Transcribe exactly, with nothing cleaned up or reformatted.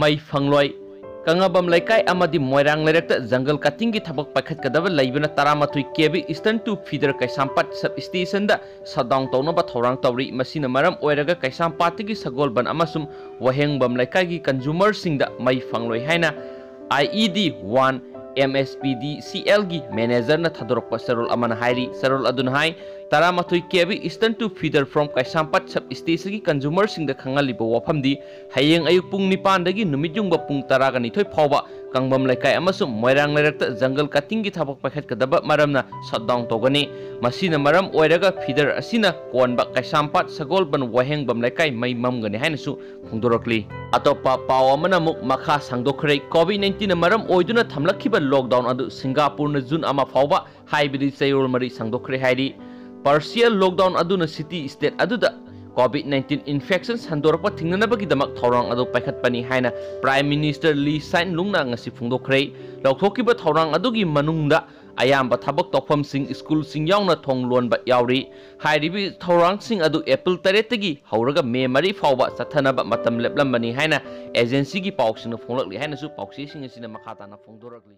ꯃꯩ ꯐꯪꯂꯣꯏ꯫ ꯀꯪꯂꯥꯕꯝ ꯂꯩꯀꯥꯏ ꯑꯃꯗꯤ ꯃꯣꯏꯔꯥꯡ ꯂꯩꯔꯛꯇ ꯖꯪꯒꯜ ꯀꯠꯇꯤꯡꯒꯤ ꯊꯕꯛ ꯄꯥꯏꯈꯠꯀꯗꯕ ꯂꯩꯕꯅ ꯇꯔꯥꯃꯥꯊꯣꯏ K V Eastern to Feeder Keishampat Sub Station ꯗ shutdown ꯇꯧꯅꯕ ꯊꯧꯔꯥꯡ ꯇꯧꯔꯤ꯫ ꯃꯁꯤꯅ ꯃꯔꯝ ꯑꯣꯏꯔꯒ ꯀꯩꯁꯥꯝꯄꯥꯠꯇꯒꯤ ꯁꯒꯣꯜꯕꯟ ꯑꯃꯁꯨꯡ ꯋꯥꯍꯦꯡꯕꯝ ꯂꯩꯀꯥꯏꯒꯤ consumer ꯁꯤꯡꯗ ꯃꯩ ꯐꯪꯂꯣꯏ ꯍꯥꯏꯅ I E D one M S P D C L ꯒꯤ manager ꯅ ꯊꯥꯗꯣꯔꯛꯄ ꯆꯦꯔꯣꯜ ꯑꯃꯅ ꯍꯥꯏꯔꯤ꯫ ꯆꯦꯔꯣꯜ ꯑꯗꯨꯅ ꯍꯥꯏ, ꯇꯔꯥꯃꯥꯊꯣꯏ K V Eastern to Feeder from Keishampat Sub Station ꯒꯤ consumer ꯁꯤꯡꯗ ꯈꯪꯍꯜꯂꯤꯕ ꯋꯥꯐꯝꯗꯤ, ꯍꯌꯦꯡ ꯑꯌꯨꯛ ꯄꯨꯡ ꯅꯤꯄꯥꯟꯗꯒꯤ ꯅꯨꯃꯤꯠ ꯌꯨꯡꯕ ꯄꯨꯡ ꯇꯔꯥꯒ ꯅꯤꯊꯣꯏ ꯐꯥꯎꯕ ꯀꯪꯂꯥꯕꯝ ꯂꯩꯀꯥꯏ ꯑꯃꯁꯨꯡ ꯃꯣꯏꯔꯥꯡ ꯂꯩꯔꯛꯇ ꯖꯪꯒꯜ ꯀꯠꯇꯤꯡꯒꯤ ꯊꯕꯛ ꯄꯥꯏꯈꯠꯀꯗꯕ ꯃꯔꯝꯅ shutdown ꯇꯧꯒꯅꯤ꯫ ꯃꯁꯤꯅ ꯃꯔꯝ ꯑꯣꯏꯔꯒ feeder ꯑꯁꯤꯅ ꯀꯣꯟꯕ ꯀꯩꯁꯥꯝꯄꯥꯠ, ꯁꯒꯣꯜꯕꯟ, ꯋꯥꯍꯦꯡꯕꯝ ꯂꯩꯀꯥꯏ ꯃꯩ ꯃꯝꯒꯅꯤ ꯍꯥꯏꯅꯁꯨ ꯐꯣꯡꯗꯣꯔꯛꯂꯤ꯫ ꯑꯇꯣꯞꯄ ꯄꯥꯎ ꯑꯃꯅ ꯑꯃꯨꯛ ꯃꯈꯥ ꯁꯥꯡꯗꯣꯛꯈ꯭ꯔꯦ꯫ COVID nineteen ꯅ ꯃꯔꯝ ꯑꯣꯏꯗꯨꯅ ꯊꯝꯂꯛꯈꯤꯕ lockdown ꯑꯗꯨ ꯁꯤꯡꯒꯥꯄꯨꯔꯅ June ꯑꯃ ꯐꯥꯎꯕ, ꯍꯥꯏꯕꯗꯤ ꯆꯌꯣꯜ ꯃꯔꯤ ꯁꯥꯡꯗꯣꯛꯈ꯭ꯔꯦ ꯍꯥꯏꯔꯤ꯫ Partial lockdown ꯑꯗꯨꯅ city state ꯑꯗꯨꯗ COVID nineteen infection ꯁꯟꯗꯣꯔꯛꯄ ꯊꯤꯡꯅꯅꯕꯒꯤꯗꯃꯛ ꯊꯧꯔꯥꯡ ꯑꯗꯨ ꯄꯥꯏꯈꯠꯄꯅꯤ ꯍꯥꯏꯅ Prime Minister Lee Hsien Loong ꯅ ꯉꯁꯤ ꯐꯣꯡꯗꯣꯛꯈ꯭ꯔꯦ꯫ ꯂꯧꯊꯣꯛꯈꯤꯕ ꯊꯧꯔꯥꯡ ꯑꯗꯨꯒꯤ ꯃꯅꯨꯡꯗ ꯑꯌꯥꯝꯕ ꯊꯕꯛ ꯇꯧꯐꯝꯁꯤꯡ, school ꯁꯤꯡ ꯌꯥꯎꯅ ꯊꯣꯡ ꯂꯣꯟꯕ ꯌꯥꯎꯔꯤ꯫ ꯍꯥꯏꯔꯤꯕ ꯊꯧꯔꯥꯡꯁꯤꯡ ꯑꯗꯨ April ꯇꯔꯦꯠꯇꯒꯤ ꯍꯧꯔꯒ May ꯃꯔꯤ ꯐꯥꯎꯕ ꯆꯠꯊꯅꯕ ꯃꯇꯝ ꯂꯦꯞꯂꯝꯕꯅꯤ ꯍꯥꯏꯅ agency ꯒꯤ ꯄꯥꯎꯁꯤꯡꯅ ꯐꯣꯡꯂꯛꯂꯤ ꯍꯥꯏꯅꯁꯨ ꯄꯥꯎꯆꯦꯁꯤꯡ ꯑꯁꯤꯅ ꯃꯈꯥ ꯇꯥꯅ ꯐꯣꯡꯗꯣꯔꯛꯂꯤ꯫